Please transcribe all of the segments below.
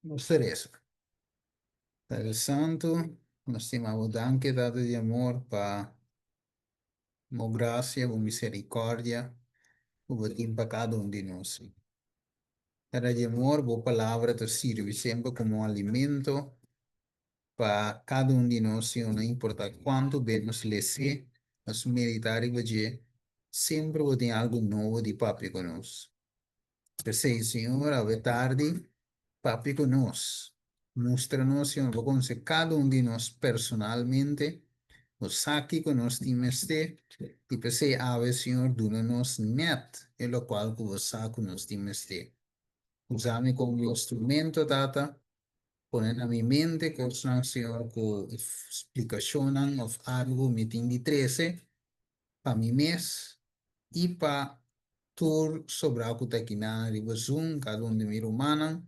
Nos ta resa. Padre Santu, nos stima bo danki, Tata di amor, pa bo gracia, bo misericordia ku bo tin pa kada un di nos. Tata di amor, bo palabra ta sirbi semper komo alimento pa kada un di nos, Señor, no importa kuantu be nos les'é, nos meditá riba dje, semper bo tin algu nobo di papia ku nos. P'esei, Señor, awe tardi, papia ku nos. Mustra nos, Señor, bo konosé kada un di nos personalmente. Bo sa kiko nos tin mester. I p'esei awe, Señor, duna nos nèt e lokual ku bo sa ku nos tin mester. Usa mi komo bo instrumento, Tata. Pone na mi mente kosnan, Señor, ku splikashonnan òf algu mi tin di trese pa mi mes i pa tur sobrá ku ta akinan riba Zoom, kada un di mi rumannan,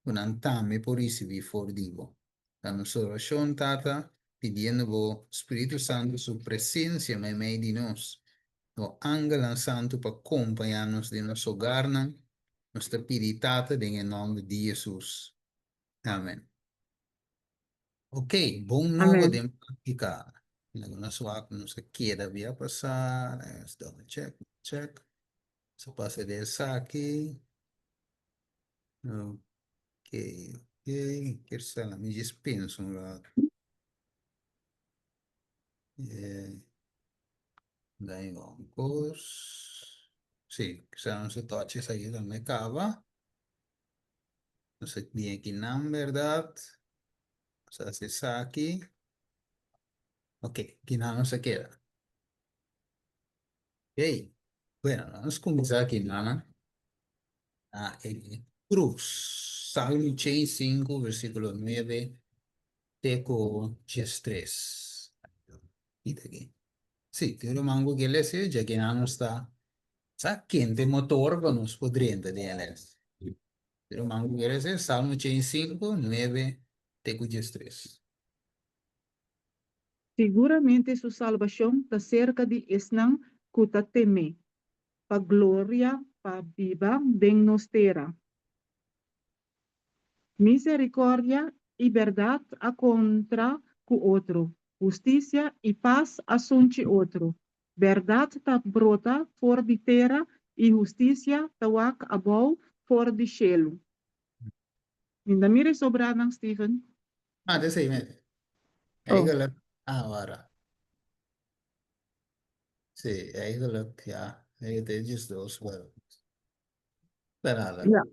ku nan tambe por risibí for di bo. Ta nos orashon, Tata, pidiendo bo Spiritu Santu su presensia meimei di nos, bo angelnan santu pa kompañá nos den nos hogarnan. Nos ta pidi, Tata, den e nòmber di Hesus. Amen. Ok, bon nobo Amen. den práktika. Laga nos wak nos a keda bia pasá. Let's double check, check. So pasa de esaki. Ok, ok. Kier sa la mi djis pensa un rato. Eh, dan un kos. Sí, quizá nos a touch esaki tambe kaba. Nos a bin aki nan, berdad? Nos a hasi esaki. Ok, kinan nos a keda. Ok, bueno, nos kuminsá kinan. Na e krus. Salmo 85, versíkulo 9 te ku 13. Kita aki. Sí, tin ruman ku ke lesa dja kinan nos ta sa kente motor pa nos por drenta den e les. Tin ruman ku ke lesa Salmo 85, 9 te ku 13. Siguramente su salbashon ta serka di esnan ku ta tem'é, pa gloria pa biba den nos tera. Miserikòrdia i bèrdat a kontra ku otro, hustisia i pas a sunchi otro. Bèrdat ta brota for di tera i hustisia ta wak abou for di shelu. Mi ta mira e sobranan, Steven. Ah, ta esei mes. Oh. Eigenlijk, awara. Sí, eigenlijk, ja. Het is just dos, pero... Pero nada. Ja.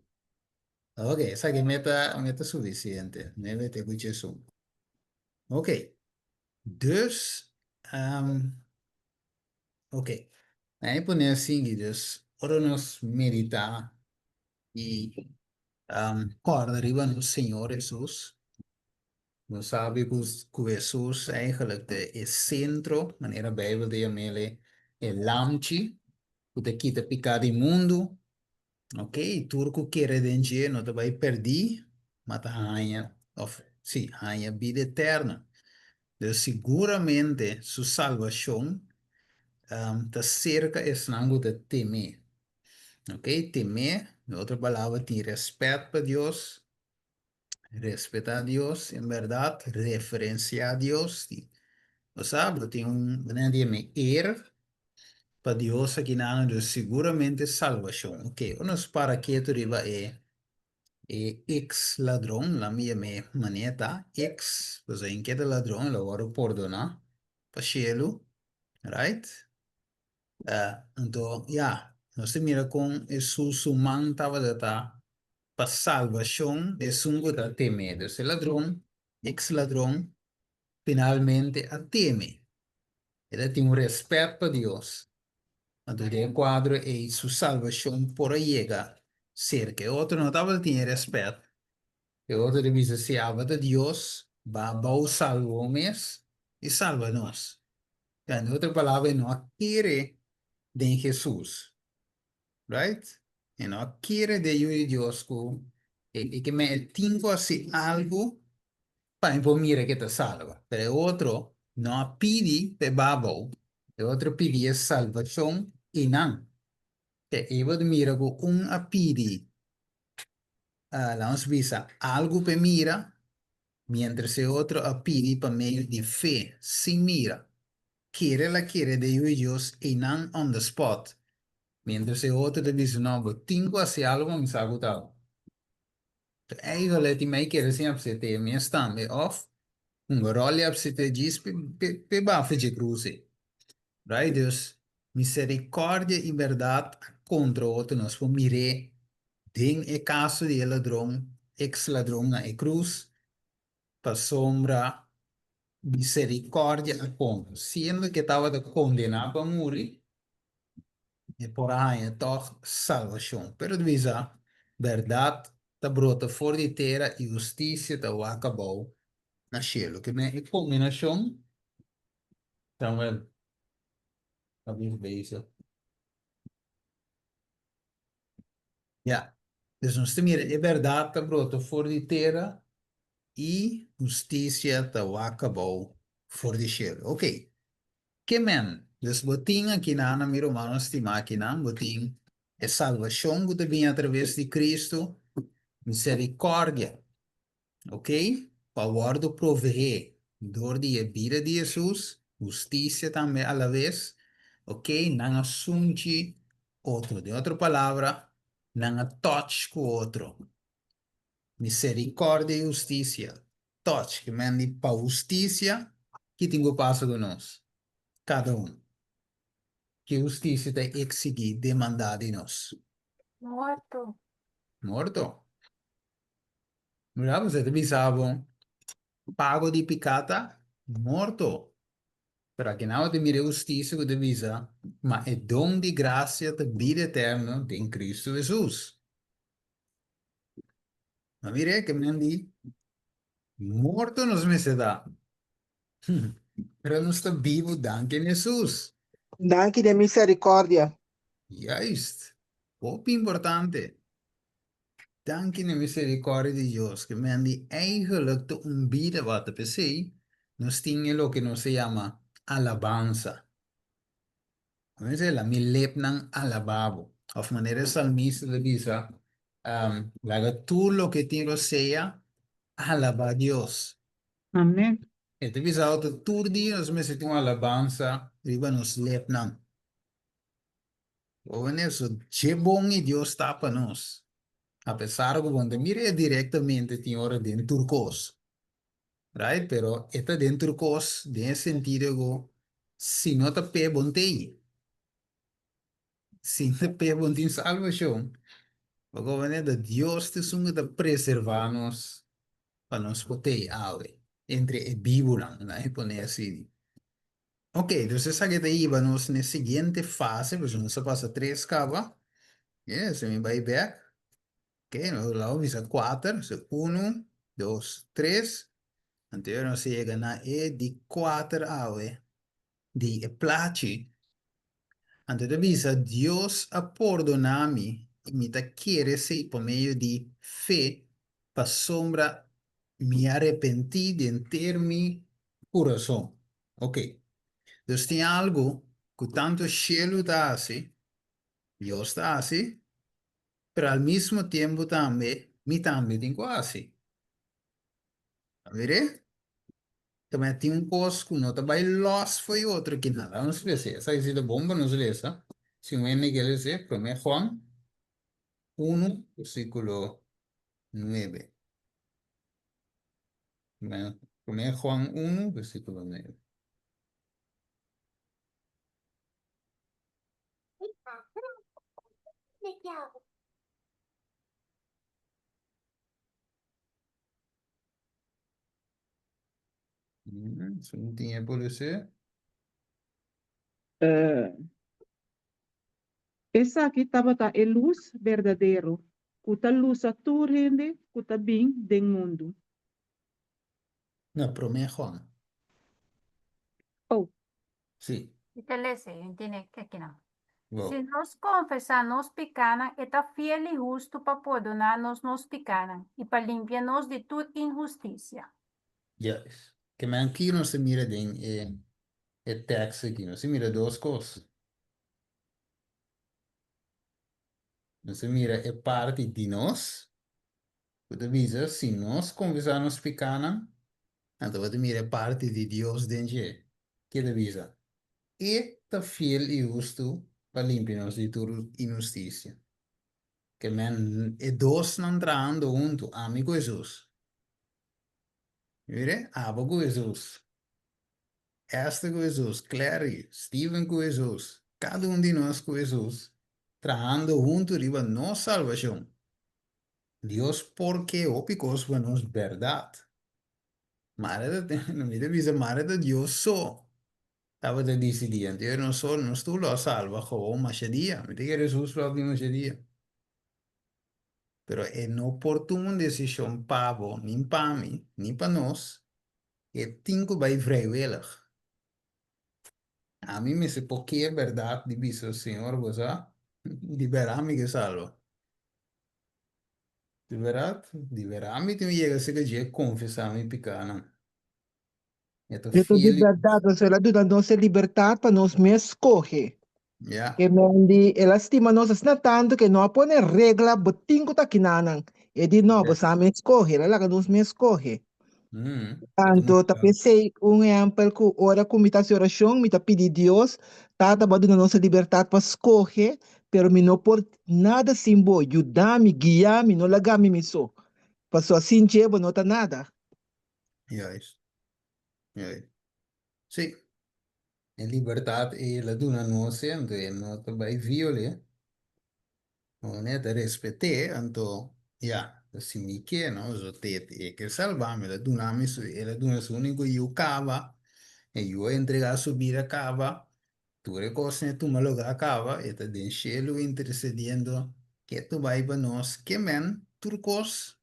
Ok, esaki meta, meta suficiente. Nebe te kuche su. Ok. Dus, um, ok. Ahí pone así, dus, ora nos medita i um, kòrda riba nos Señor Hesus. Nos sabi ku, ku Hesus eigenlijk ta e sentro, manera Bijbel ta yam'el e lamchi, ku ta kita piká di mundu. Ok, tur ku kere den dje no ta bai pèrdí, ma ta haña, òf sí, haña bida eterno. Dus siguramente su salbashon um, ta serka esnan ku ta tem'é. Ok, tem'é, den otro palabra, tin rèspèt pa Dios, respetá Dios, en bèrdat, referensiá Dios. Bo sa, bo tin un, manera di yam'é, eer pa Dios akinan, dus siguramente salbashon. Ok, ora nos para ketu riba e e ex ladron, laat mi yam'é manera ta, ex, pasobra en ke ta ladron, el a wòrdu pordoná pa shelu, right? Anto, ya, nos ta mira kon Hesus su man tabata ta pa salbashon di esun ku ta tem'é. Dus e ladron, eks ladron, finalmente a teme. El a tin un rèspèt pa Dios. Anto den e kuadro ei su salbashon por a yega serka. E otro no tabata tin e rèspèt. E otro ta bisa, Si aba ta Dios, ba abou salba bo mes i salba nos. Den otro palabra, e no a kere den Hesus. Right? E no a kere den Yu di Dios ku e ke men e tin ku hasi algu pa e por mira ke ta salba. Pero e otro no a pidi pa e ba abou. E otro pidi e salbashon einan. Te e bo ta mira ku un a pidi. Laga nos bisa algu p'e mira, miéntras e otro a pidi pa medio di fe, sin mira. Kere el a kere den Yu di Dios einan on the spot, miéntras e otro ta bisa, No, bo tin ku hasi algu pa mi sa ku ta bo. Eigenlijk tin mei kere sin apsete mes tambe òf un ròl di apsete djis p'e bafa dje krus ei. Right? Dus miserikòrdia i bèrdat a kontra otro. Nos por mir'é den e kaso di e ladron, eks ladron na e krus, pasobra miserikòrdia a kontra. Siendo ku e tabata kondená pa muri, e por a haña tòg salbashon. Pero ta bisa, Bèrdat ta brota for di tera i hustisia ta wak abou na shelu. Ke men e kombinashon, Samuel ta bisa bezig. Ya. Dus nos ta mira e bèrdat ta brota for di tera i hustisia ta wak abou for di shelu. Oké. Ke men? Dus bo tin akinan, mi rumannan stimá akinan, bo tin e salbashon ku ta bini atraves di Kristu, miserikòrdia, Ok, pa wòrdu proveé dor di e bida di Hesus, hustisia tambe alaves, ok, nan a sunchi otro. Den otro palabra, nan a touch ku otro. Miserikòrdia i hustisia, touch, ke men di pa hustisia, ki tin ku pasa ku nos? Kada un. Ki hustisia ta eksigí, demandá di nos? Morto. Morto. Mira, bo ta bisa bo, pago di piká ta morto. Pero akinan bo ta mira e hustisia ku ta bisa, ma e don di grasia ta bida eterno den Kristu Hesus. Ma mira e ke men di, morto nos mester ta, pero nos ta bibu danki na Hesus. Danki den misericordia. Juist! Hopi importante. Danki na misericordia di Dios ke men di eigenlijk ta un bida wata. P'esei nos tin e loke nos ta yama alabansa. Nos ta la mi lepnan alabá bo. Òf manera e salmista ta bisa, laga tur loke tin rosea alabá Dios. Amen. E ta bisa otro tur dia nos mester tin un alabansa riba nos lepnan. Bo so dje bon i Dios ta pa nos. Apesar ku bo no ta mir'é direktamente tin ora den tur kos, right? Pero e ta den tur kos den e sentido ku si no ta p'e bo no t'ei. Si no ta p'e bo no tin salbashon. Bo komprende? Ta Dios ta esun ku ta preservá nos pa nos por t'ei awe entre e bibunan, nan e pone asina. Ok, dus esaki ta hiba nos n'e siguiente fase, pasobra nos a pasa tres kaba. Yes, mi bai bek. Ok, nos a laga bisa kuater, so unu, dos, tres. Anto ahora nos a yega na e di kuater awe di e plachi. Anto ta bisa, Dios a pordona mi i mi ta kere esei pa medio di fe, pasobra mi a arepentí den ter mi kurason. Ok. Dus tin algu ku tantu shelu ta hasi, Dios ta hasi, pero al mismo tiempo tambe mi tambe tin ku hasi. A mir'é? Tambe tin un kos ku no ta bai lòs for e otro ki nada. Nos lesa esaki si ta bon pa nos lesa. Si un hende ke lesa, Promé Juan unu versíkulo nuebe. Promé Juan unu, versíkulo nuebe. Si no tin e por lesa. Esaki tabata e lus berdadero ku ta lusa tur hende ku ta bin den mundu. Na promé Juan. Oh. Sí. Mi ta lesa e un tene akinan. Bo. Si nos konfesá nos pikánan, e ta fiel i hustu pa pordoná nos nos pikánan i pa limpia nos di tur inhustisia. Juist. Ke men aki nos ta mira den e e tekst aki? Nos ta mira dos kos. Nos ta mira e parti di nos. Ku ta bisa, si nos konfesá nos pikánan, anto bo ta mira e parti di Dios den dje. Ke ta bisa? E ta fiel i hustu pa limpia nos di tur inhustisia. Ke men e dosnan trahando huntu, ami ku Hesus. Mire, abo ku Hesus, Esther ku Hesus, Clary, Steven ku Hesus, kada un di nos ku Hesus, trahando huntu riba nos salbashon. Dios por ke hopi kos pa nos bèrdat. Mare ta, mi ta bisa mare ta Dios so tabata disidí. Anto nos so, nos tur lo a salba gewoon masha dia. Mi ta kere Hesus lo a bin masha dia. Pero e no por tuma un desishon pa bo, ni pa mi, ni pa nos. E tin ku bai vrijwillig. Ami mester por ke bèrdat di bisa, Señor, bo sa, liberá mi ke salba. Di bèrdat, liberá mi tin yega serka dje konfesá mi pikánan. E ta E ta di fiel i bèrdat, pasobra el a duna nos e libertat pa nos mes skohe. Ya. Ke men di, el a stima nos asina tantu ke no a pone regla, bo tin ku ta kinanan. E di, no, bo sa mes skohe. El a laga nos mes skohe. Anto ta p'esei un ehèmpel ku ora ku mi ta hasi orashon, mi ta pidi Dios, Tata, bo a duna nos e libertat pa skohe, pero mi no por nada sin bo. Yuda mi, guia mi, no laga mi mi so. Pasobra sin dje bo no ta nada. Juist. Juist. Sí. E libertat ei el a duna nos, anto e no ta bai viol'é. Bo ta respet'é, anto ya, si mi ke, no, so te e ke salba mi, el a duna mi su, el a duna su úniko yu kaba, e yu a entregá su bida kaba, tur e kosnan a tuma lugá kaba, e ta den shelu intersediendo ke ta bai pa nos, ke men tur kos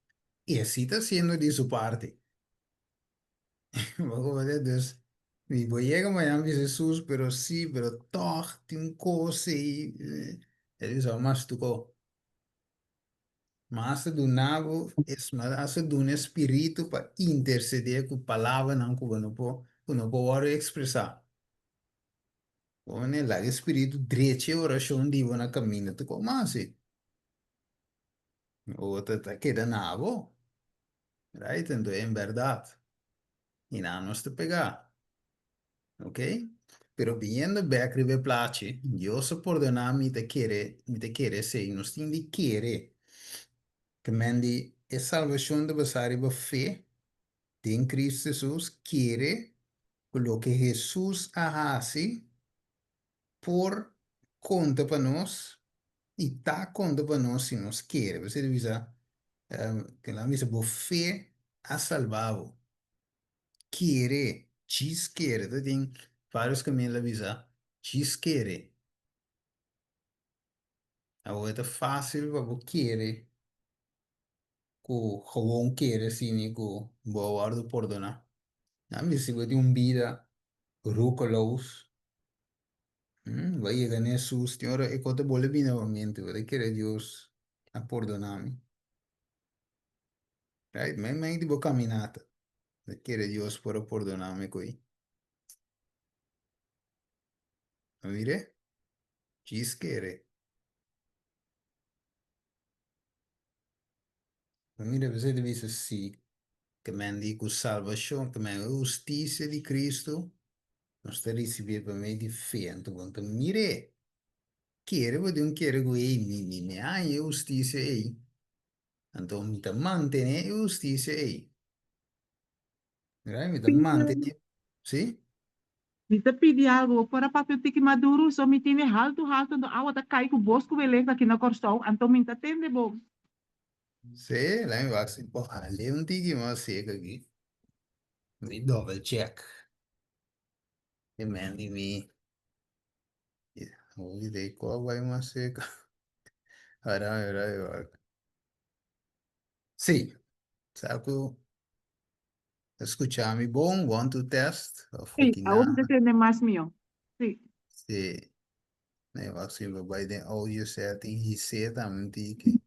e si ta hasiendo di su parti. Bo konoce? Dus, mi bo yega mañana bisa Hesus, pero si, pero tog tin un kos ei. E bisa, mas tuko. Mas ta duna bo, es mas ta duna e spiritu pa intercede ku palabranan ku bo no por, ku no por wòrdu ekspresá. Bo manera laga e spiritu drecha e orashon di bo na kaminda. Tuko mas ei. Bo ta keda na bo. Right? Anto en berdad, i nan nos ta pegá. Ok? Pero biniendo bek riba e plachi, Dios a pordoná mi ta kere, mi ta kere esei. Nos tin di kere. Ke men di e salbashon ta basá riba fe den Cristo Jesus, kere ku loke Jesus a hasi por konta pa nos i ta konta pa nos si nos kere. P'esei ta bisa, ke nan bisa bo fe a salba bo. Kere, djis kere. Ta tin varios kaminda la bisa djis kere. Awor e ta fásil pa bo kere ku gewoon kere asina ku bo a wòrdu pordoná. Nan bisa si bo tin un bida roekeloos, bo a yega na Hesus, tin ora e kos ta bolbe bini na bo mente, bo ta kere Dios a pordoná mi. Right? Meimei di bo kaminata, bo ta kere Dios por a pordoná mi koe. A mira? Djis kere. Ma mira, p'esei ta bisa si, ke men di ku salbashon, ke men e hustisia di Kristu, nos ta risibié pa medio di fe. Anto bo no ta mir'é. Kere bo tin un kere ku, ei, mi, mi, mi haña e hustisia ei, anto mi ta mantené e hustisia ei. Mira, mi ta mantené, sí? Mi ta pidi algu, bo por a papia un tiki mas duru? So mi tene haltu haltu, anto awa ta kai ku bos ku welek aki na Kòrsou, anto mi ta tende bo. Sí, laat mi wak si por hale un tiki mas seka aki. Mi double check. E men di mi. Hopi de kua bai mas seka. Ahora mi bai wak. Sí, sa ku Ta skucha mi bon? One, two, test. Of Sí, hoki awor mi ta nada? tende mas mihó. Sí. Sí. Nee, wak si bo bai den audio setting hisé tambe un tiki.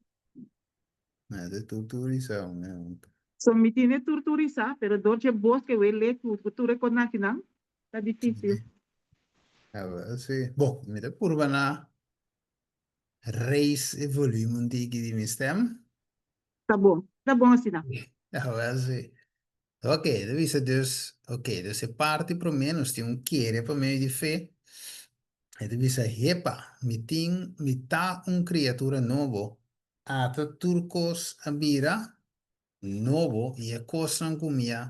Nee, ta tur turisá un. So mi tine tur turisá, pero dor dje bos ke wele ku tur e konakinan, ta difísil. Awel, sí. Bon, mi ta purba na raise e volume un tiki di mi stem. Ta bon, ta bon asina. Awel si. Ok, ta bisa dus, ok, dus e parti promé nos tin un kere pa medio di fe. E ta bisa, Hepa, mi tin, mi ta un kriatura nobo, ata tur kos a bira nobo i e kosnan ku mi a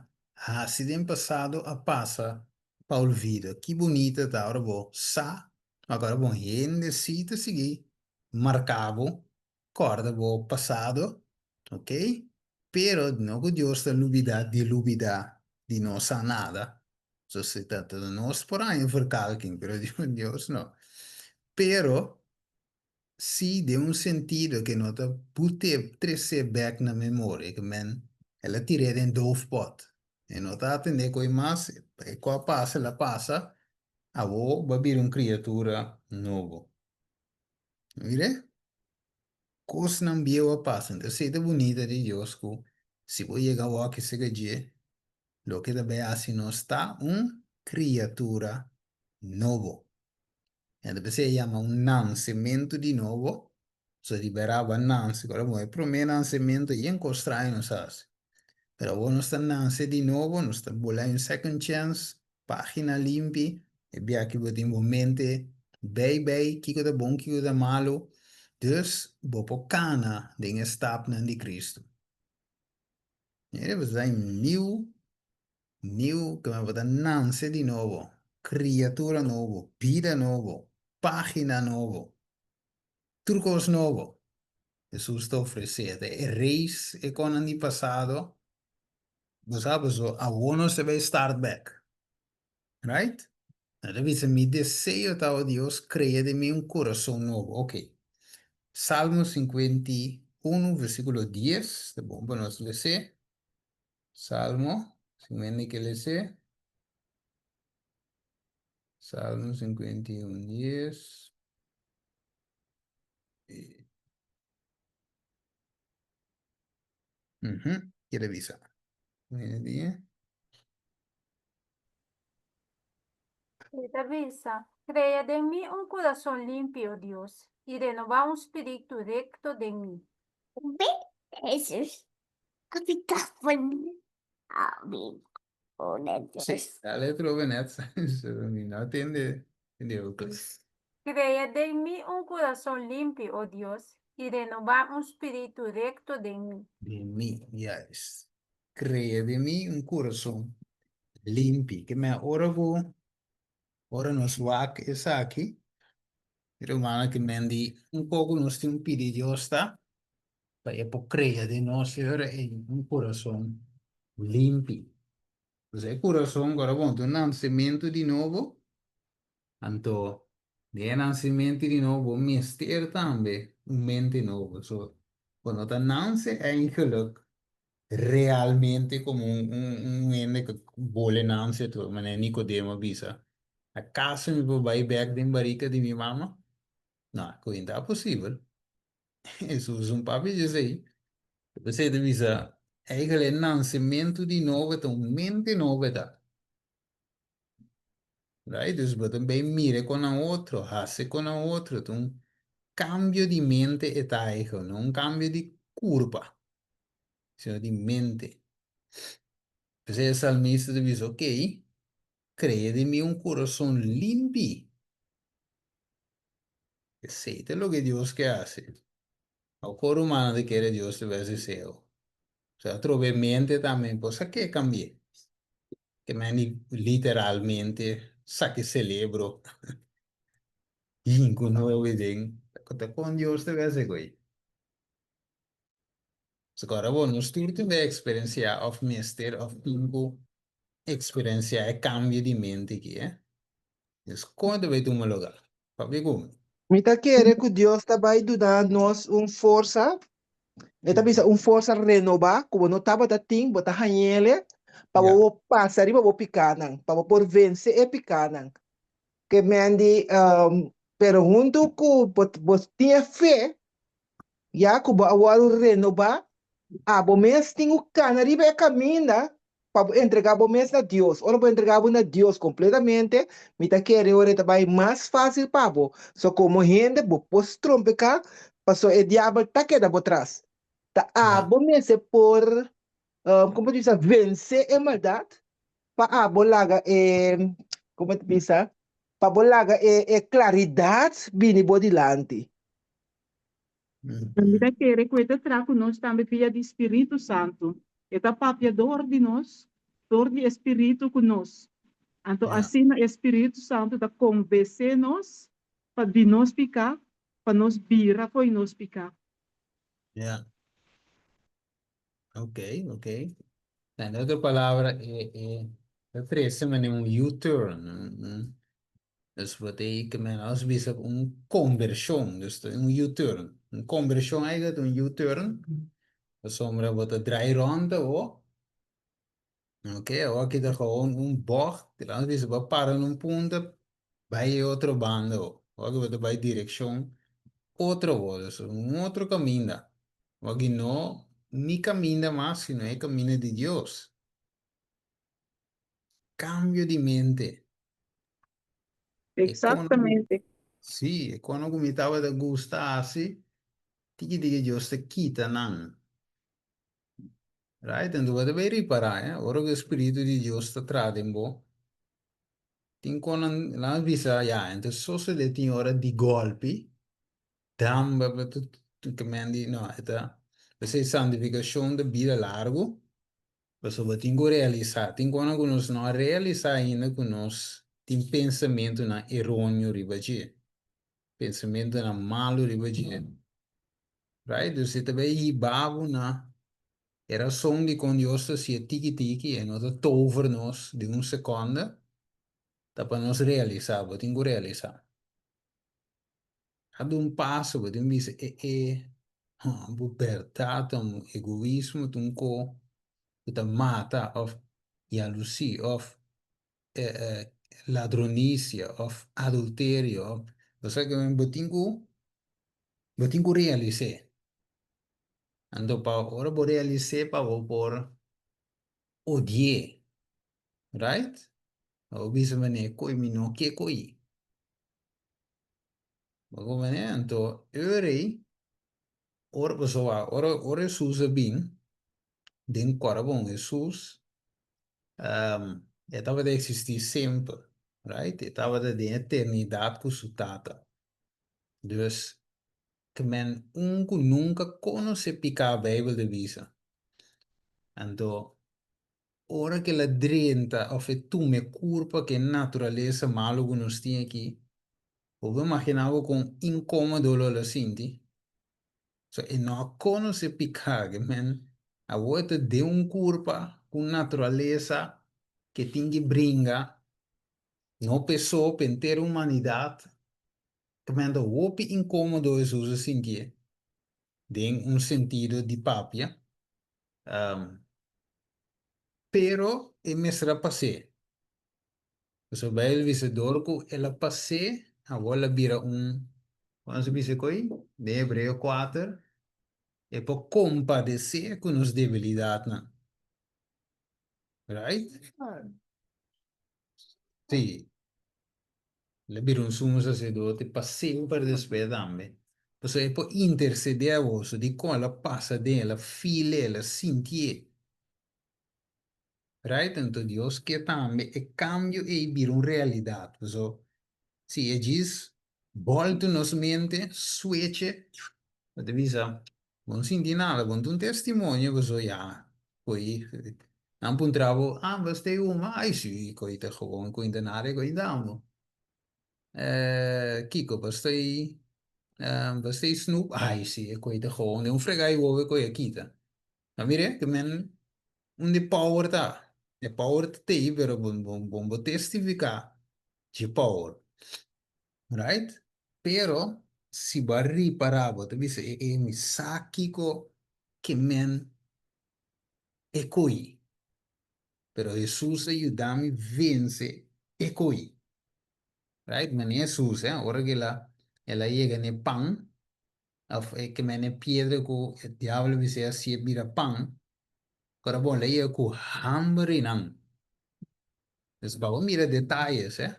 hasi den pasado a pasa pa olvido. Ki bunita ta ora bo sa, ma ku ora bo hende si ta sigui marka bo, kòrda bo pasado, ok, pero no ku Dios ta lubidá di lubidá di no sa nada, so si ta ta nos por haña verkalking, pero Dios no. Pero si den un sentido ke no ta but'é tres'é bèk na memoria, ke men el a tir'é den doofpot, e no ta atendé ku e mas, e ku a pasa el a pasa, awor bo a bira un kriatura nobo. Mire, kosnan bieu a pasa. Entonces esei ta bunita di Dios ku si bo yega wòki sega dje, loke ta bai hasi nos ta un kriatura nobo. Entonces p'esei e yama un nansementu di nobo. So di bèrdat bo a nanse, ora bo e promé nansementu yen kos straño nos a hasi. Pero awor nos ta nanse di nobo, nos ta bula un second chance, Página limpi, e bia ki bo tin bo mente bei bei kiko ta bon kiko ta malu, dus bo por kana den e stapnan di Kristu. Mira, bo ta un niu, niu, ke bo ta nanse di nobo, kriatura nobo, bida nobo, página nobo, tur kos nobo. Hesus ta ofresé, ta erase e konan di pasado. Bo sa paso awor nos ta bay start back. Right? Na ta bisa mi deseo ta o Dios crea den mi un corazon nobo. Ok. Salmo 51 versiculo 10, ta bon pa nos lese. Salmo, si mende ke lese. Salmo 51 10. Mhm, Quiere bisa. Mira die. E ta bisa, Crea den mi un curason limpi, o Dios, i renobá un spiritu recto den mi. Be Jesus a bika ami Sí, dale atrobe net. Mi no tende tende ook. Crea den mi un curason limpi, o Dios, i renobá un spiritu recto den mi. Den mi, juist. Crea den mi un curason limpi. Ke men ora ku ora nos wak esaki, rumannan ke men di un poco nos tin pidi Dios ta pa e por crea den nos e ora ei un curason limpi. Pues e curason ora bon ta un nancimento di nobo, anto den e nancimento di nobo bo mester tambe un mente nobo. So bo no ta nance eigenlijk realmente como un un hende cu bole nance tur, manera Nicodemo a bisa. Acaso mi por bay bek den barica di mi mama? No, cu ta posibel. Hesus un papia dje esei. P'esei ta bisa, Eigel e nansementu di nobo ta un mente nobo e ta. Right? Dus bo ta bay mira kon nan otro, hasi kon nan otro, ta un kambio di mente e ta eigel, no un kambio di kurpa, sino di mente. P'esei e salmista ta bisa, ok, krea den mi un kurason limpi. Esei ta loke Dios ke hasi. Awo kor humano ta kere Dios ta bes deseo. So atrobe mente tambe por sa ke kambie. Ke meni literalmente saki celebro hinku nobe den. Ta kon Dios ta bes esei. So ora bo nos tur tin ke eksperensiá òf mester òf tin ku eksperensiá e kambio di mente aki, eh. Dus kon ta bai tuma lugá? Papia ku mi. Mi ta kere ku Dios ta bai duna nos un forsa, e ta bisa un forsa renobá ku bo no tabata tin, bo ta hañ'ele pa bo por pasa riba bo pikánan, pa bo por vense e pikánan. Ke men di, pero huntu ku bo bo tin e fe, Ya ku bo a wòrdu renobá, abo mes tin ku kana riba e kaminda pa bo entregá bo mes na Dios. Ora bo entregá bo na Dios kompletamente, mi ta kere ora e ta bai mas fásil pa bo. So komo hende bo por strompeká, pasobra e diabel ta keda bo tras. Ta Ja. abo mester por, uh, como te bisa, vence e maldad, pa abo laga e, como te bisa, pa bo laga e, e claridad bini bo dilanti. Mi ta kere ku e ta traha ku nos tambe via di Spiritu Santu. E ta papia dor di nos, dor di e Spiritu ku nos. Anto asina e Spiritu Santu ta konvensé nos pa di nos piká, pa nos bira fo'i nos piká. Ja. Ok, ok. En otro palabra, e, e, e trece men un U-turn. Un, dus wat ik men als bisa un conversion, dus un U-turn. Un conversion eigenlijk un U-turn. Pasobra bo ta draai rond o. Ok, awor aki ta gewoon un bocht, laat bisa bo para na un punto, bai e otro banda o. Awor aki bo ta bai direccion otro bo, dus un otro caminda. Awor aki no mi caminda mas, sino e caminda di Dios. Cambio di mente. Exactamente. Sí, e kono ku mi tabata gusta hasi, tiki tiki Dios ta kita nan. Right? Anto bo ta bay ripará, eh? Ora ku e Spiritu di Dios ta traha den bo, tin konan, laat nos bisa, ya, ento sosodé tin ora di gòlpi, dan bo ta ke men di, no, e ta, p'esei santifikashon ta bira largu, pasobra bo tin ku realisá, tin konan ku nos no a realisá ainda ku nos tin pensamentunan eróneo riba dje, pensamentunan malu riba dje. Right? Dus e ta bay hiba bo na e rason di kon Dios ta hacié tiki tiki, e no ta tover nos di un seconde, ta pa nos realisa, bo tin cu realisa. A dun paso bo tin bisa e e bo berdad ta un egoismo ta un co cu ta mata of jalusi of ladronicia of adulterio of bo sa ke bo tin cu Bo tin ku realis'é. Anto pa ora bo realis'é pa bo por odi'é. Right? Pa bo bisa manera koe mi no ke koe. Bo komprendé? Anto e ora ei, ora pasobra ora ora Hesus a bin den kòrabon Hesus e tabata eksistí semper, right? E tabata den eternidat ku su Tata. Dus, ke men un ku nunka konosé piká Beibel ta bisa. Anto, ora ku el a drenta òf e tuma e kurpa ku e naturalesa malu ku nos tin aki, bo por imaginá bo kon inkómodo lo el a sinti? So, e no a konosé piká, ke men awor e ta den un kurpa ku un naturalesa ke tin ki bringa No p'esó, p'enter humanidat, ta manda hopi inkomodo Hesus a sintié den un sentido di papia, pero e mester a pas'é. Pasobra Beibel bisa dor ku el a pas'é, awor el a bira un, kon nos a bisa ko'i? Den Hebreo kuater, e por kompadesé ku nos debilidatnan. Right? Sí. El a bira un sumo sacerdote pa semper despues tambe. Pasobra e por intercedé a boso dikon el a pasa den, el a feel, el a sintié. Right? Anto Dios ke tambe e cambio ei bira un realidad. Pasobra si e djis boltu nos mente, switche, bo ta bisa, Bo no sinti nada, bo no ta un testimonio pasobra ya koe nan puntra bo, ah bo stay huma? Ay si, koe ta gewoon koe ta nada koe ta amo. Kiko bo stay bo stay snoep? Ay si, koe ta gewoon den un frega y wowo koe a kita. Ma mira ke men unda e power ta, e power ta tei pero bo bo bo testifica dje power. Right? Pero si bo a ripará bo ta bisa e e mi sa kiko ke men e koi. Pero Hesus a yuda mi vense e koi. Right? Mane Hesus eh, ora ku el a el a yega na e pan of e ke men e piedra ku e diablo a bis'é hasié bira pan, ora bon el a yega ku hamber einan. Pues pa bo mira detayes eh.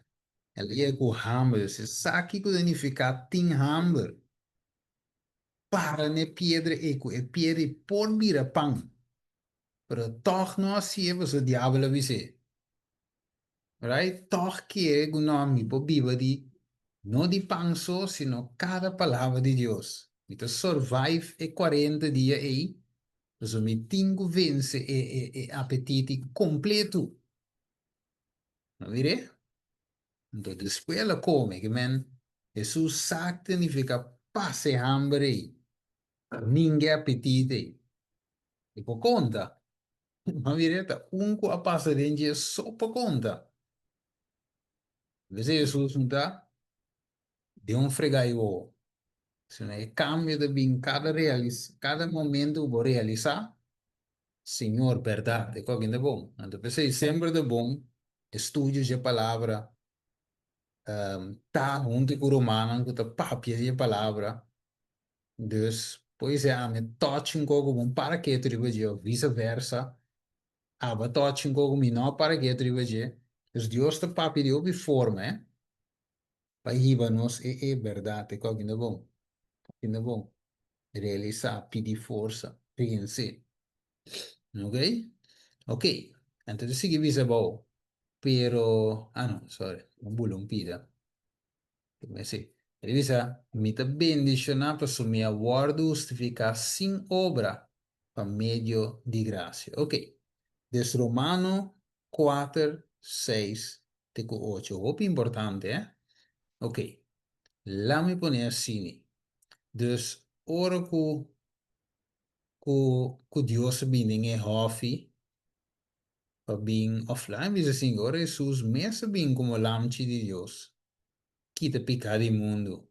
El yega ku hamber. Si sa kiko ta nifiká tin hamber. para na e piedra ei ku e piedra ei por bira pan. Pero tòg no hasié pasobra diabel a bis'é. Right? Tòg kere ku no mi por biba di no di pan so sino kada palabra di Dios. Mi ta survive e kuarenta dia ei pasobra mi tin ku vense e e e apetiti kompletu. No mir'é? Anto despues el a kome, ke men Hesus sa ke ta nifiká pasa e hamber ei, ninga e apetit ei. E por konta. Ma mira, ta un ku a pasa den dje so por konta. P'esei Hesus no ta den un fregá i wowo, sino e kambio ta bin kada realis kada momento ku bo realisá Señor, berdad, e koken ta bon. Anto p'esei semper ta bon estudio dje palabra, ta huntu ku rumannan ku ta papia dje palabra. Dus, poise ami touch un koko bon para ketu riba dje of vise versa, abo touch un koko mi no para ketu riba dje. Dus Dios ta papia di hopi forma, eh, pa hiba nos e e berdad, e koken ta bon. Koken ta bon. Realisá, pidi forsa, vense. Ok? Ok. Anto ta sigui bisa abou. Pero, ah no, sorry, mi bula un pida. Sí. E ta bisa, mi ta bendishoná pasobra mi a wòrdu hustifiká sin obra pa medio di grasia. Ok. Des Romano kuater, seis te ku ocho. Hopi importante, eh? Ok. Laat mi pone asini. Dus ora ku ku ku Dios a bini den e hòfi pa bin òf laat mi bisa asin, ora Hesus mes a bin komo Lamchi di Dios kita piká di mundu,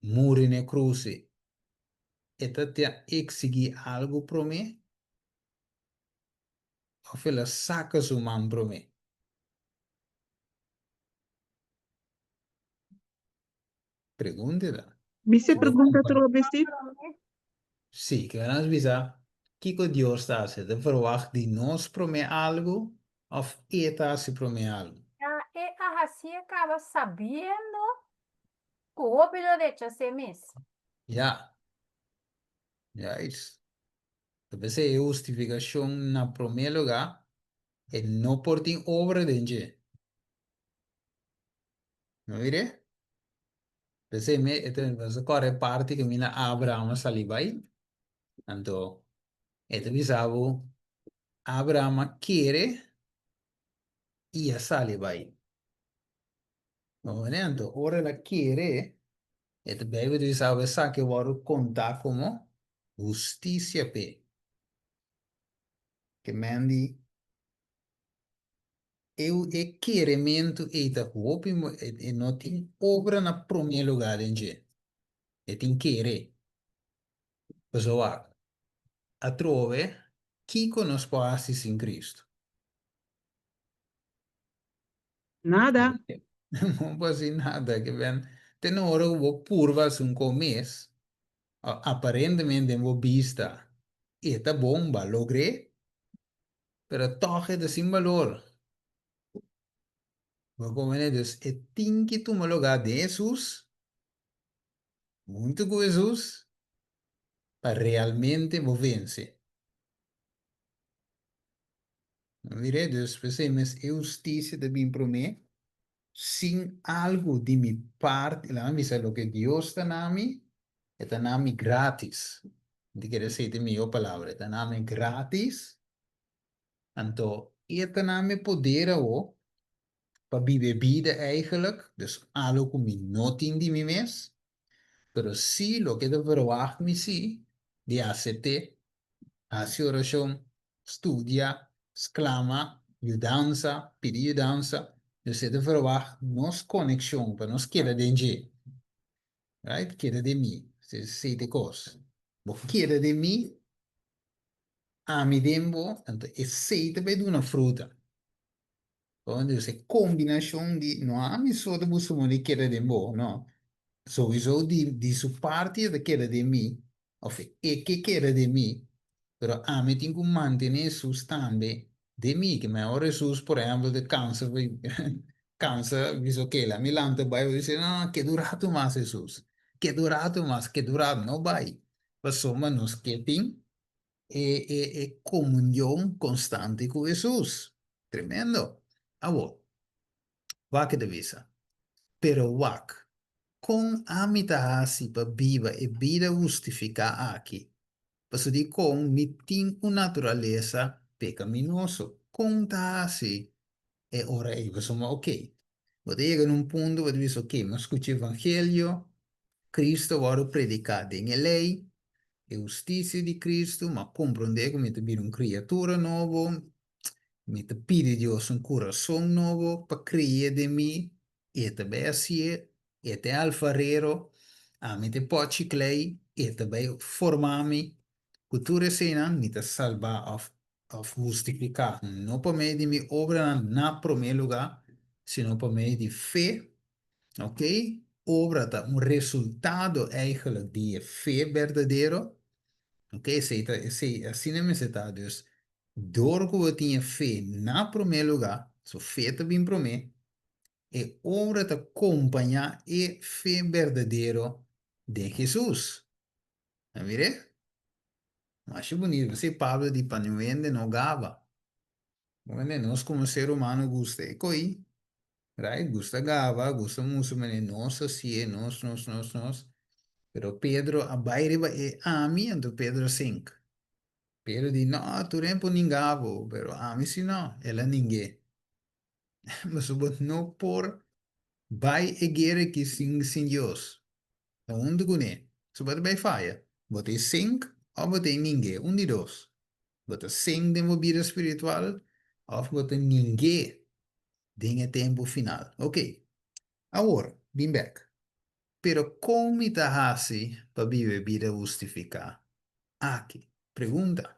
muri na e krus, e ta ta eksigí algu promé òf el a saka su man promé? Pregunta ta. Mi se pregunta atrobe, sí? Sí, ke nos bisa, kiko Dios ta hasi? Ta verwagt di nos promé algu òf E ta hasi promé algu? Ya e a hasié kaba sabiendo ku hopi lo rechas'é mes. Ya. Juist. Ta p'esei e hustifikashon na promé lugá e no por tin obra den dje. No mir'é? P'esei mi e ta nos a kòrda e parti ku mi na Abraham a sali bai. Anto e ta bisa bo, Abraham a kere i a sali bai. Bo mira? Anto ora el a kere, e ta Beibel ta bisa bo esaki a wòrdu kontá komo hustisia p'e. Ke men di Eu e kerementu ei ta hopi e no tin obra na promé lugá den dje. E tin kere. Pasobra wak, atrobe kiko nos por hasi sin Cristo? Nada. No por hasi nada. Ke ben te na ora ku bo purba hasi un kos mes, aparentemente den bo bista e ta bon, bo a logr'é, Pero tòg e ta sin balor. Bo komprende? Dus e tin ki tuma lugá den Hesus, huntu ku Hesus, pa realmente bo vense. Bo mira? Dus p'esei mes e hustisia ta bin promé, sin algu di mi parti, laga mi bisa loke Dios ta na mi, e ta na mi gratis. Mi ta kere esei ta e mihó palabra, e ta na mi gratis, anto e ta na mi poder awo pa biba e bida eigenlijk, dus algu ku mi no tin di mi mes, pero sí loke ta verwagt mi sí di asept'é, hasi orashon, studia, sklama yudansa, pidi yudansa, dus e ta verwagt nos konekshon pa nos keda den dje. Right? Keda den mi. Esei ta e kos. Bo keda den mi, ami den bo, anto esei ta bai duna fruta. Dus e kombinashon di, no ami so ta buska moda di keda den bo, no. Souiso di di su parti e ta keda den mi, òf e ke keda den mi, pero ami tin ku mantené Hesus tambe den mi. Ke mehor Hesus, por ehèmpel, ta kansa kansa bisa oke, la mi lanta bai, bo bisa, no, keda un ratu mas Hesus. Keda un ratu mas, keda un ratu, no bai. Pasobra nos ke tin e e e komunion konstante ku Hesus. Tremendo. Awor, wak e ta bisa, Pero wak, kon ami ta hasi pa biba e bida hustifiká aki? Pasobra dikon mi tin un naturalesa pekaminoso. Kon ta hasi e ora ei? Pasobra, oké, bo ta yega na un punto bo ta bisa, oké, mi a skucha evangelio, Cristo a wòrdu prediká den e lei, e hustisia di Cristo, mi a komprondé ku mi ta bira un kriatura nobo, mi ta pidi Dios un kurason nobo pa krea den mi, E ta bai hasié, e ta e alfarero, ami ta e pòchi klei, e ta bai forma mi. Ku tur eseinan mi ta salbá òf òf hustifiká, no pa medio di mi obranan na promé lugá, sino pa medio di fe. Ok, obra ta un resultado eigenlijk di e fe berdadero. Ok, esei ta esei asina mester ta. Dus Dor ku bo tin e fe na promé lugá, so fe ta bin promé, e obra ta kompañá e fe berdadero den Hesus. A mir'é? Masha bunito. P'esei Pablo di pa niun hende no gaba. Bo hende, nos komo ser humano gusta e koi, right? Gusta gaba, gusta mustra manera nos hasié, nos, nos, nos, nos. Pero Pedro a bai riba e ami, anto Pedro a sink. Pedro di, No, tur hende por ninga bo, pero ami si no. El a ning'é. Pasobra bo no por bai e guera aki sin sin Dios. Ta huntu kuné. So bo ta bai faya. Bo ta e sink òf bo ta e ning'é. Un di dos. Bo ta sink den bo bida spiritual òf bo ta ning'é den e tempu final. Ok. Awor, bin bèk. Pero kon mi ta hasi pa biba e bida hustifiká aki? Pregunta.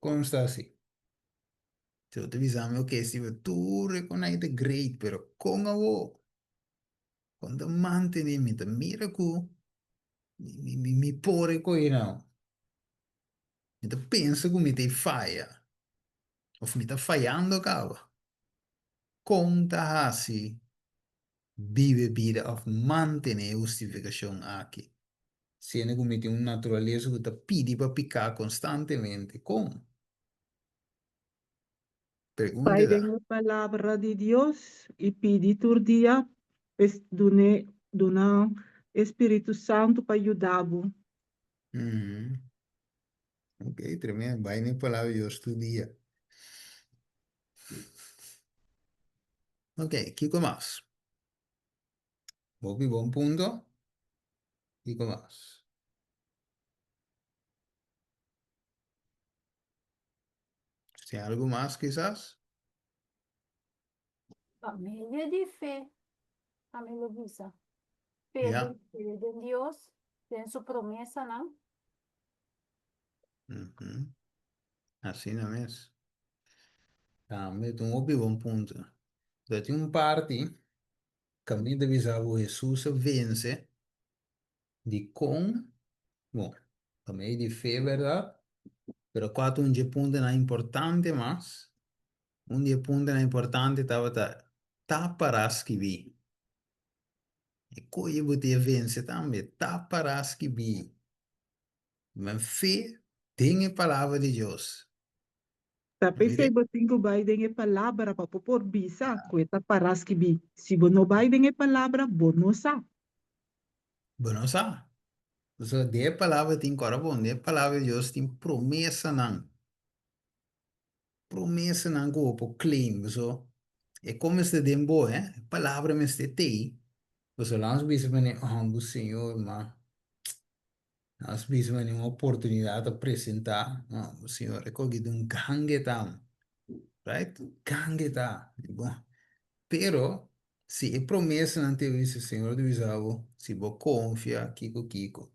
Kon sta asi? Si bo ta bisa mi, ok, si bo tur e konai ta great, pero kon awo? Kon ta mantene mi ta mira ku mi mi mi por e koe nau? Mi ta pensa ku mi ta e faya of mi ta fayando kaba. Kon ta hasi biba e bida òf mantené e hustifikashon aki, siendo ku mi tin un naturalesa ku ta pidi pa piká konstantemente? Kon? Pregunta Bai ta. den e Palabra di Dios i pidi tur dia p'es dun'é duna e Spiritu Santu pa yuda bo. Ok, tremendo. Bai den e Palabra di Dios tur dia. Ok, kiko mas? Hopi bon punto. Kiko mas? Si algo mas kisas? Pa medio di fe, ami lo bisa. Fe Ja. den, fe den Dios, den su promesanan. Mhm. Asina mes. Tambe ta un hopi bon punto. Pero tin un parti kaminda ta bisa ku Hesus a vense dikon, bon, pa medio di fe bèrdat, pero kua ta un dje puntonan importante mas? Un di e puntonan importante tabata ta pará skibí. E koe bo tin e vense tambe, ta pará skibí. Men fe den e Palabra di Dios. Ta p'esei bo tin ku bai den e Palabra pa bo por bisa ku e ta pará skibí. Si bo no bai den e Palabra, bo no sa. Bo no sa. Pasobra den e Palabra tin kòrda bon, den e Palabra di Dios tin promesanan. Promesanan ku bo por claim. Pasobra e kon mester den bo, eh? E Palabra mester t'ei. Pasobra laga nos bisa manera, oh, bo Señor, ma Nos bisa manera un oportunidad a presenta, no, señor, e koki ta un gange ta, right? Gange ta. Bon. Pero, si e promesanan te bisa, Señor ta bisa bo, si bo confia, kiko kiko.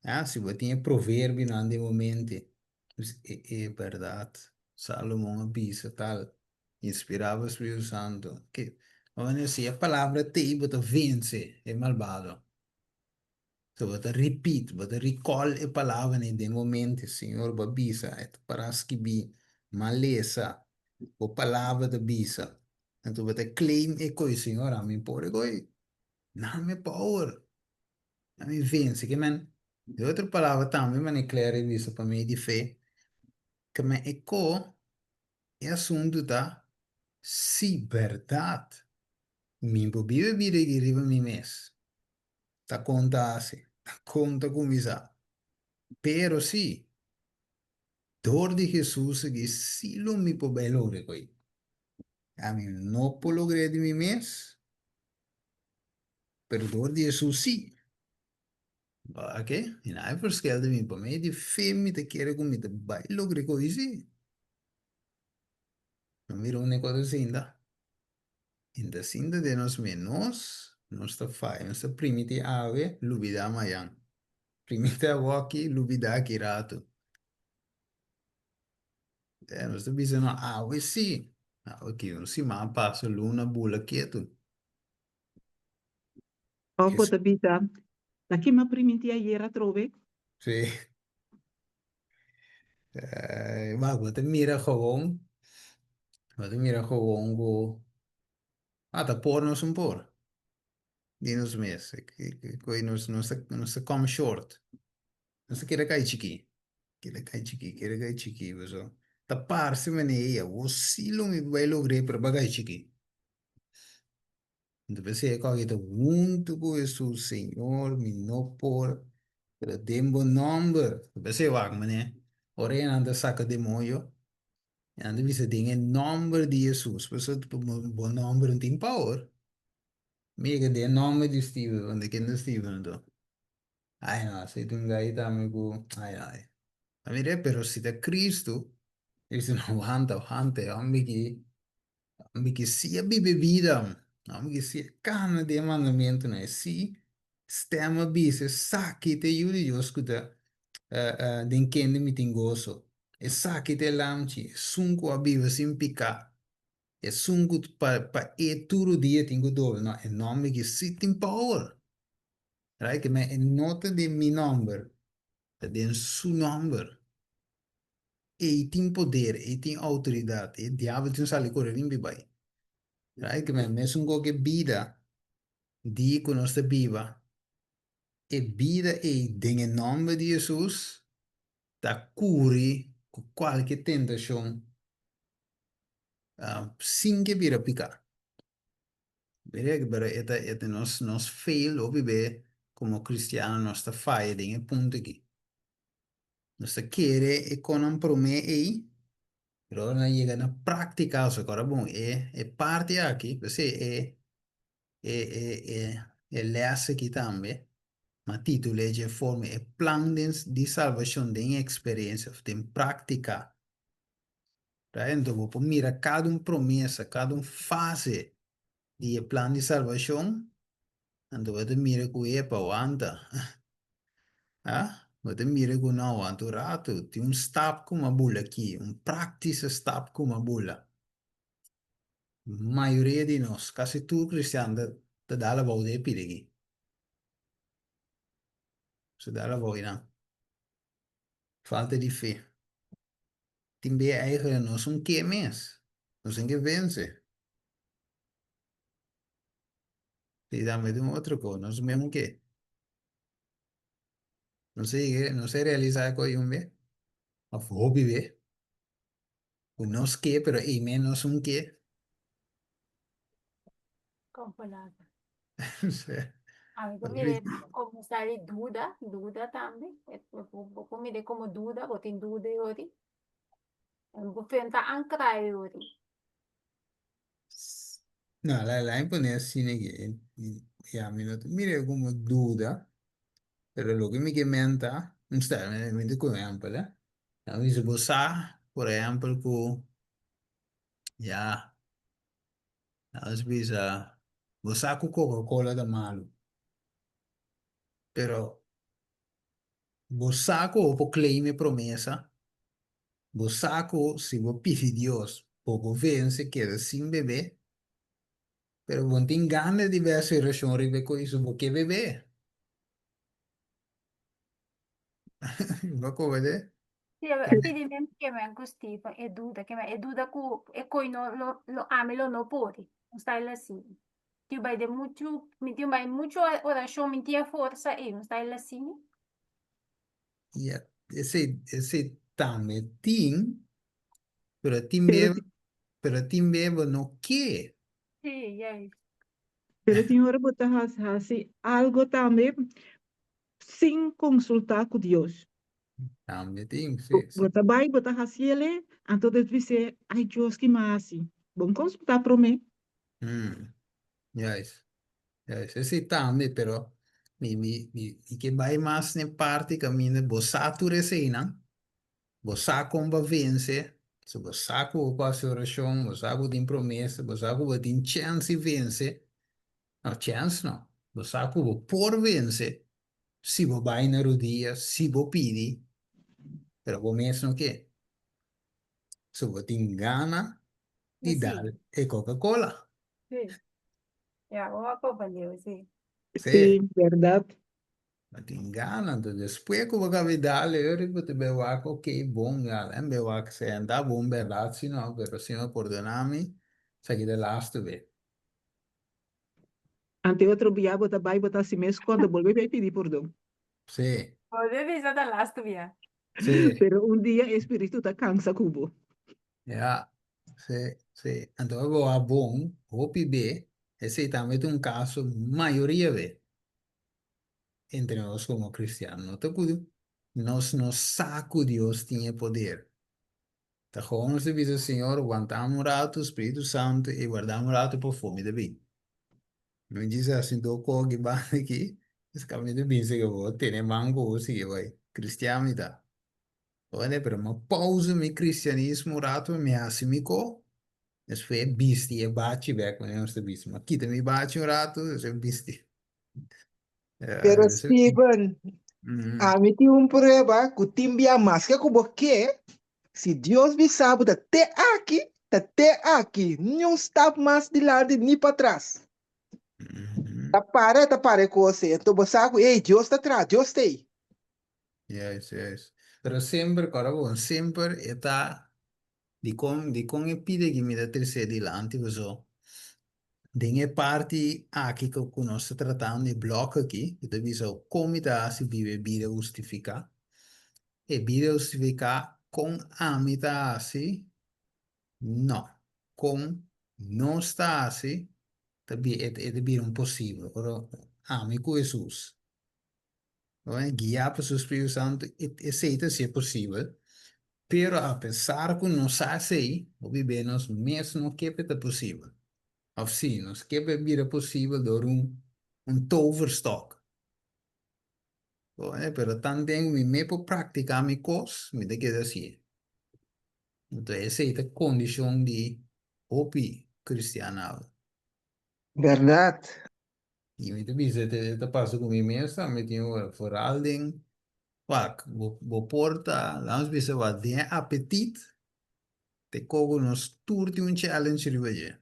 Ah, si bo tin e proverbionan den bo mente, dus e, e berdad. Salomon a bisa tal, inspirá pa Spiritu Santo. Ke, si e palabra t'ei, bo ta vense e malbado. So bo ta repeat, bo ta recall e palabranan den bo mente, Señor bo a bisa, e ta para skibí, m'a lesa, bo palabra ta bisa. Anto bo ta claim e koe, Señor, ami por e koe, dame power. Ami vense. Ke men, de otro palabra tambe manera Claire a bisa pa medio di fe, ke men e ko e asuntu ta si bèrdat mi por biba e bida aki riba mi mes, ta kon ta hasi, ta kon ta kuminsá. Pero si, dor di Hesus aki si lo mi por bai logra ku ei. Ami no por logr'é di mi mes, pero dor di Hesus si. Oke, i nan e verschil di mi, pa medio di fe mi ta kere ku mi ta bai logr'é ku ei si. No mira un negocio asinda. Inta sinta den nos mes, nos, nos ta faya, nos ta primiti awe, lubida mayan. Primiti awoki, lubida aki ratu. Eh, nos ta bisa no, awe si. Awe ki un siman pasa, luna bula ketu. Of bo ta bisa, ta ki m'a priminti ayer atrobe? Sí. Eh, maar bo ta mira gewoon, bo ta mira gewoon ku ah ta por nos un por di nos mes. Ku nos nos ta nos ta come short. Nos ta keda kai chikí, keda kai chikí, keda kai chikí pasobra ta parse manera ei awor sí lo mi bai logr'é pero bo a kai chikí. Anto p'esei e kòke ta huntu ku Hesus, Señor, mi no por, pero den bo nòmber. P'esei wak manera ora e nan ta saka demoño, e nan ta bisa den e nòmber di Hesus. Pasobra bo nòmber no tin power. Mi yega den e nòmber di Steven, wante ken ta Steven anto? Ai no, esei ta un gai tambe ku, ai no. A mira, pero si ta Cristo, e bisa no, wanta, wanta, e hòmber aki. Mi ke si a biba e bida, mi ke si a kana den e mandamentunan, e si stèm a bisa, esaki ta e Yu di Dios ku ta den kende mi tin goso. Esaki ta e Lamchi, esun ku a biba sin piká, esun ku pa e tur dia tin ku doble. No, e nòmber aki si tin power. Right? Ke men e no ta den mi nòmber, ta den su nòmber. Ei tin poder, ei tin outoridat, e diabel tin sali kore limpi bai. Right? Ke men mesun ku ke bida di ku nos ta biba, e bida ei den e nòmber di Hesus ta kuri ku kualke tentashon sin ke bira piká. Mira, pero e ta e ta nos nos fail hopi be komo kristiano nos ta faya den e punto aki. Nos ta kere e konan promé ei, pero ora nan yega na práktika osea kora bon e e parti aki, p'esei e e e e e lès aki tambe m'a titul'é dje forma e plan den di salbashon den eksperensia òf den práktika. Right? Enton bo por mira kada un promesa, kada un fase di e plan di salbashon, anto bo ta mira ku epa wanta. Ah, bo ta mira ku no, wanta un ratu, tin un stap ku m'a bula aki, un práktise stap ku m'a bula. Mayoria di nos, kasi tur kristian ta ta dal abou den e pida aki. Ta dal abou einan. Falta di fe. Tin bia eigenlijk nos un ke mes. Nos un ke vense. Si tambe tin otro ko, nos mes un ke. Nos a yega, nos a realisa ku un be, of hopi be, ku nos ke pero ei mes nos un ke. Kon palabra. Ami ta mira como sa di duda, duda tambe. Bo por mira como duda, bo tin duda e ori. Bo fe no ta ancra e ori. No, la la pone asina ke ya mi no ta mira como duda, pero loke mi ke menta, sta mi ta ku ehempel eh. Mi bisa bo sa por ehempel ku ya Nos bisa, bo sa ku Coca-Cola ta malu, pero bo sa ku bo por claim e promesa, bo sa ku si bo pidi Dios bo por vense keda sin bebe, pero bo no tin gana di bebe aserashon riba e kos, bo ke bebe. Bo koba de? Sí, e pidi men ke men ku Steven e duda, ke men e duda ku e koi no lo, lo ami lo no podi. Un style así. Tin bai den muchu, mi tin bai muchu orashon, mi tin e forsa ei, un style asina. Ja, esei, esei tambe tin, pero tin Pero be, pero tin be bo no ke. Sí, juist. Pero tin ora bo ta hasi algo tambe sin konsultá ku Dios. Tambe tin, sí, sí. Bo ta bai, bo ta hasi el'e, anto despues bis'é, Ai Dios, ki mi a hasi? Bo no konsultá promé. Mm, juist, juist. Esei tambe, pero mi, mi, mi, mi ke bai mas n'e parti kaminda bo sa tur eseinan, bo sa kon bo a vense, so bo sa ku bo por hasi orashon, bo sa ku bo tin promesa, bo sa ku bo tin chèns di vense, no, chèns no, bo sa ku bo por vense si bo bai na rudia, si bo pidi, pero bo mes no ke. So bo tin gana di Sí. dal e Coca-Cola. Sí. Ja, bo a comprende, sí. Sí. Sí, berdad. Bo tin gana, anto despues ku bo kabe dal e ora bo ta bai wak, ok, bon, ya, en bai wak senta, bon berdad si no, pero Señor pordona mi, esaki ta e laatste be. Ante otro bia bo ta bai bo ta hasi mes konta bolbe bai pidi pordon. Sí. Bolbe bisa ta laatste bia. Sí. Pero un dia e spiritu ta kansa ku bo. Ja, sí, sí. Anto bo a bon, hopi be, esei tambe ta un kaso mayoria be entre nos komo kristiano. No ta ku nos no sa ku Dios tin e poder. Ta gewoon nos ta bisa, Señor, wantami un ratu, Spiritu Santu, i wardami un ratu pafó mi ta bin. Mi djis hasi do koki banda aki, es ka mi ta bin sega bo, tene man ku bo sigui bai. Kristian mi ta. Oye, pero mi a pausa mi kristianismo un ratu, mi hasi mi ko, despues bisti e bachi bek, manera nos ta bisti. Mi a kita mi bachi un ratu, despues bisti. Pero Steven, ami tin un prueba ku tin bia maske ku bo ke, si Dios bisa bo ta te aki, ta te aki, niun stap mas dilanti ni patras. Ta para, ta para e kos ei. Anto bo sa ku, ey, Dios ta traha, Dios ta ei. Yes, yes. Pero semper, kòrda bon, semper e ta Dikon, dikon e pide ki mi ta tresé dilanti boso? Den e parti aki ku ku nos ta tratando, e blòk aki, ku ta bisa kon mi ta hasi biba e bida hustifiká. E bida hustifiká, kon ami ta hasi? No. Kon nos ta hasi, ta bi e ta bira un posibel. Ora ami ku Hesus. Guiá pa su Spiritu Santu, esei ta hasié posibel. Pero apesar ku nos sa esei, hopi bes nos mes no ke pa e ta posibel. Òf si, nos ke pa e bira posibel dor un un toverstok. Pero tanten ku mi mes por praktiká mi kos, mi ta keda hasié. Enton esei ta kondishon di hopi kristian awe. Bèrdat. I mi ta bisa e ta pasa ku mi mes tambe tin ora, foral den wak bo bo por ta, laat nos bisa wak den e apetit te kogo nos tur tin un challenge riba dje.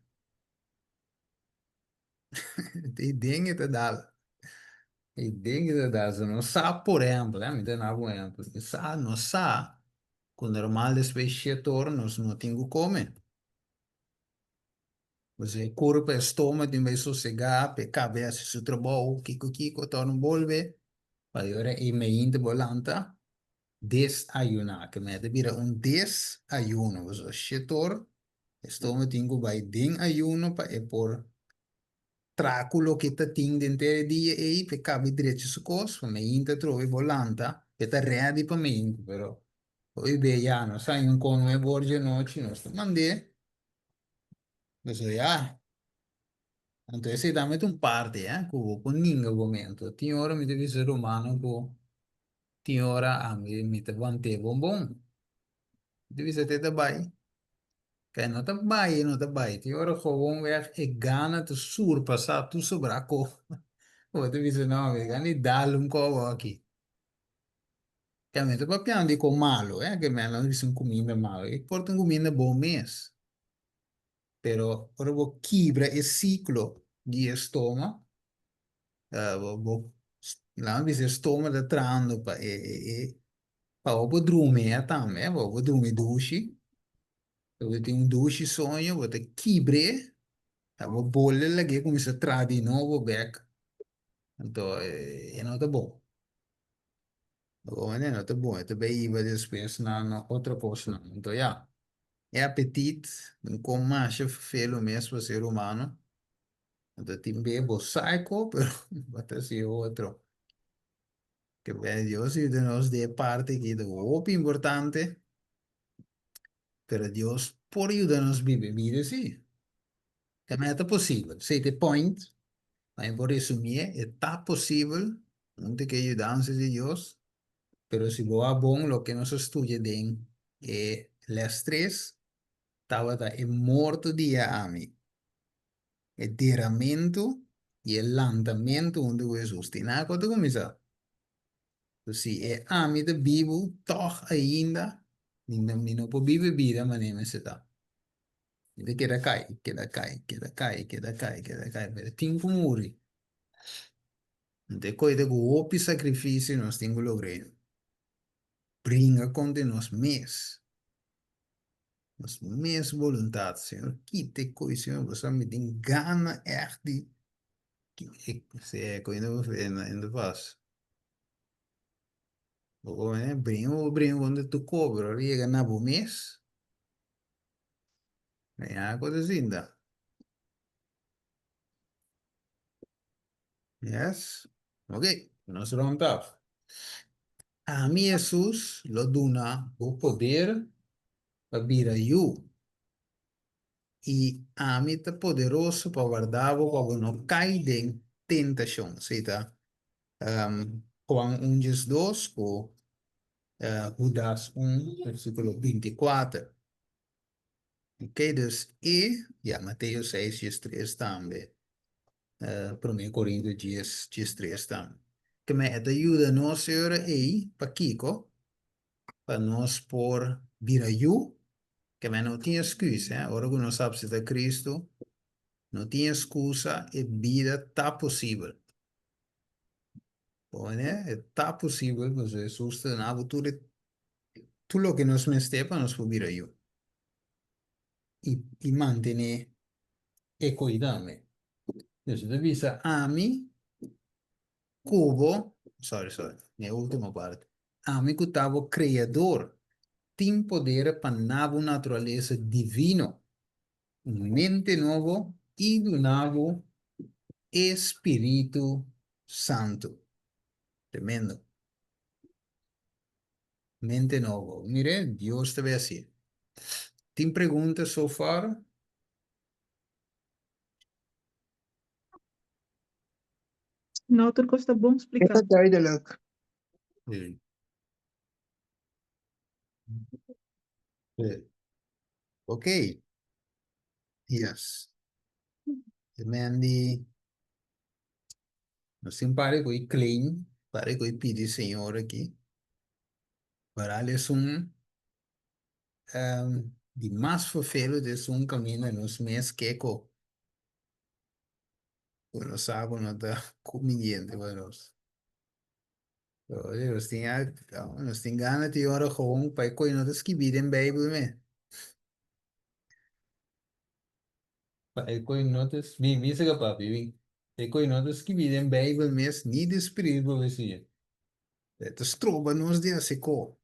Te den e ta dal, e den e ta dal, so nos sa por ehempel, mi ta duna bo un ehempel, mi sa nos sa ku normal despues shete ora nos no tin ku kome. Pues e kurpa, e stoma tin bai sosegá pa e kabe hasi su trabou, kiko kiko, torna bolbe, pa e ora ei meinta bo lanta desayuná, ke mei ta bira un desayuno, pasobra shetor e stoma tin ku bai den ayuno pa e por traha ku loke ta tin denter e dia ei pa e kabe drecha su kos, pa meinta atrobe bo lanta, e ta ready pa meinta, pero hopi be ya nos haña un kon nuebe or dje nochi nos ta mand'é. Pasobra ya, anto esei tambe ta un parti eh, ku bo por ninga bo mento. Tin ora mi ta bisa rumannan ku tin ora ami mi ta want'é bon bon. Mi ta bisa te ta bai, kei no ta bai e no ta bai. Tin ora gewoonweg e gana ta surpasá tur sobrá kos. Bo ta bisa no, mi ta gana di dal un kobo aki. Kei mi ta papiando di kon malu eh, ke mi a bisa un kuminda malu. E por ta un kuminda bon mes. Pero ora bo kibra e siklo di e stoma, bo bo laga mi bisa e stoma ta trahando pa e e e pa bo por drumi eh tambe, pa bo por drumi dushi. Bo tin un dushi soño, bo ta kibr'é. Ta bo bolbe lag'é kuminsá traha di nobo bèk, anto e no ta bon. Bo mane no ta bon, e ta bai hiba despues na na otro kosnan. Anto ya, e apetit un kon masha felu mes pa ser humano. Anto tin be bo sa e ko, pero bo ta hasi e otro. Ke ben Dios yuda nos den e parti aki ta hopi importante, pero Dios por yuda nos biba e bida si. Tambe ta posibel. Esei ta e point. Mi por resumié, e ta posibel, huntu ku e yudansa di Dios, pero si bo a bon loke nos a studia den e les tres, tabata e morto di e ami, e deramentu i e lantamentu huntu ku Hesus. Tin nada ku ta kuminsá. Si e ami ta bibu tòg ainda, mi no por biba e bida manera mester ta. Mi ta keda kai, keda kai, keda kai, keda kai, keda kai, pero tin ku muri. Anto e koe ta ku hopi sakrifisio nos tin ku logr'é. Bringa kontra nos mes, nos mes boluntat. Señor, kita e koe, Señor, pasobra mi tin gana ègt di e koe no ta pas. Bo bringa, bo bringa kontra tur koe, pero ora yega na bo mes. Mira ku ta sinta. Yes. Ok, nos rond af. Ami Hesus lo duna bo poder pa bira yu. I ami ta poderoso pa warda bo pa bo no kai den tentashon. Esei ta um, Juan 1 diesdos ku Hudas 1 versíkulo 24. Ok, dus e, ya, Mateo 6 diestres tambe. Promé Korintio 10 diestres tambe. Ke men e ta yuda nos e ora ei, pakiko? Pa nos por bira yu. Ke men no tin excusa, eh? Ora ku nos apsepta Kristu, no tin excusa, e bida ta posibel. Pone, e ta posibel, pasobra Hesus ta duna bo tur e tur loke nos mester pa nos por bira yu i i mantené e koidame. Dus e ta bisa ami ku bo, sorry sorry, e ultimo parti, ami ku ta bo Kreador tin poder pa na bo naturalesa divino un mente nobo i duna bo e Spiritu Santu. Tremendo. Mente nobo. Mire, Dios ta bay haci. Tin pregunta so far? No, tur cos ta bon E splica. ta duidelijk. Sí. Sí. Ok. Yes. E men di nos tin pare ku e claim, pare ku e pidi Señor aki. Baral esun um, di mas vervelu di esun kaminda nos mes keko. Ku nos sa ku no ta kuminiente pa nos. Nos tin nos tin gana tin ora gewoon pa e koe no ta skibí den Bijbel me. Pa e koe no ta bin bin saka papi bin. E koe no ta skibí den Bijbel mes ni den spiritu profesia. E ta stroba nos di hasi ko.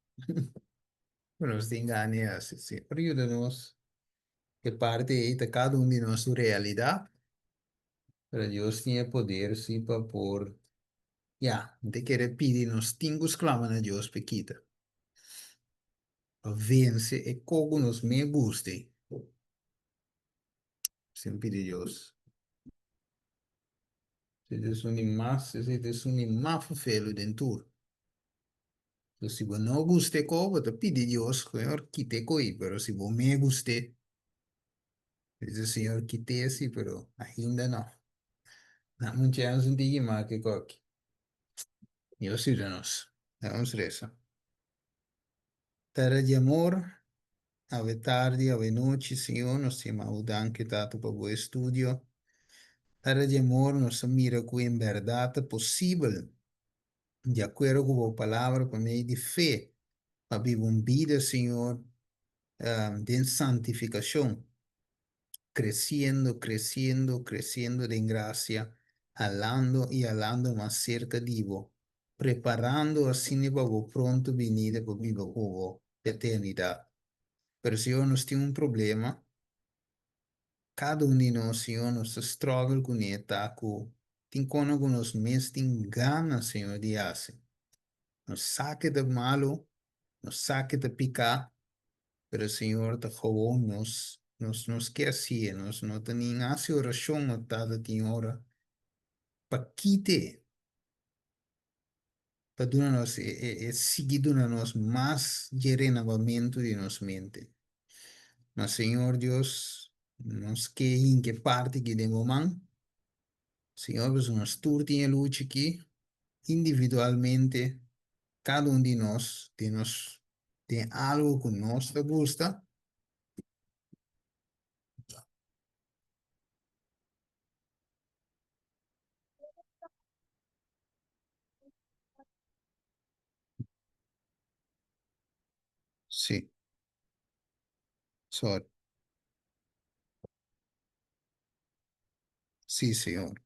Ku nos tin gana di hasi. Señor yuda nos. E parti ei ta kada un di nos su realidat. Pero Dios tin e poder si pa por Ya, mi ta kere pidi nos tin ku sklama na Dios p'e kita, pa vense e ko ku nos me gusta. Sin pidi Dios. Esei ta esun di mas, esei ta esun di mas fefelu den tur. So si bo no gusta e ko, bo ta pidi Dios, Señor, kita e ko ei, pero si bo me gust'é, Dice Señor kit'é si, pero ainda no. Dame un chance un tiki mas ke koki. Dios yuda nos. Vamos reza. Tera di amor, awe tardi, awe nochi, Señor, nos ta yama bo danki, Tata, pa bo estudio. Tera di amor, nos ta mira ku en berdad ta posibel, di akuerdo ku bo palabra, pa medio di fe, pa biba un bida, Señor, den santifikashon. Kresiendo, kresiendo, kresiendo den grasia, halando i halando mas serka di bo, preparando asina pa bo pronto binida pa biba ku bo eternidat. Pero Señor, nos tin un problema, kada un di nos, Señor, nos ta struggle kuné, ta ku tin kono ku nos mes tin gana, Señor, di hasi. Nos sa ke ta malu, nos sa ke ta piká, Pero Señor ta gewoon nos, nos nos ke hasié, nos no ta nin hasi orashon o Tata tin ora pa kit'e, pa duna nos e e e sigui duna nos mas dje renabamentu di nos mente. Ma Señor Dios, nos ke hinka e parti aki den bo man, Señor, pasobra nos tur tin e lucha aki, individualmente, kada un di nos den nos den algo ku nos ta gusta. Sí. Sorry. Sí, Señor.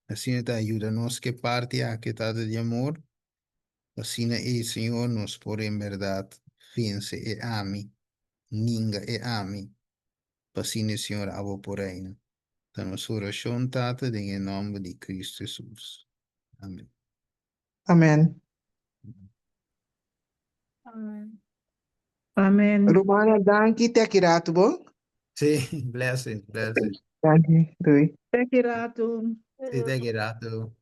Asina ta yuda nos ke parti aki, Tata di amor. Asina ei, Señor, nos por en berdad vense e ami, ninga e ami, pa asina, Señor, abo por reina. Ta nos orashon, Tata, den e nòmber di Cristo Hesus. Amen. Amen. Amen. Amen. Rumannan, danki te aki ratu bon. Sí, blessings, blessings. Danki, doei. Te aki ratu. Sí, te aki ratu.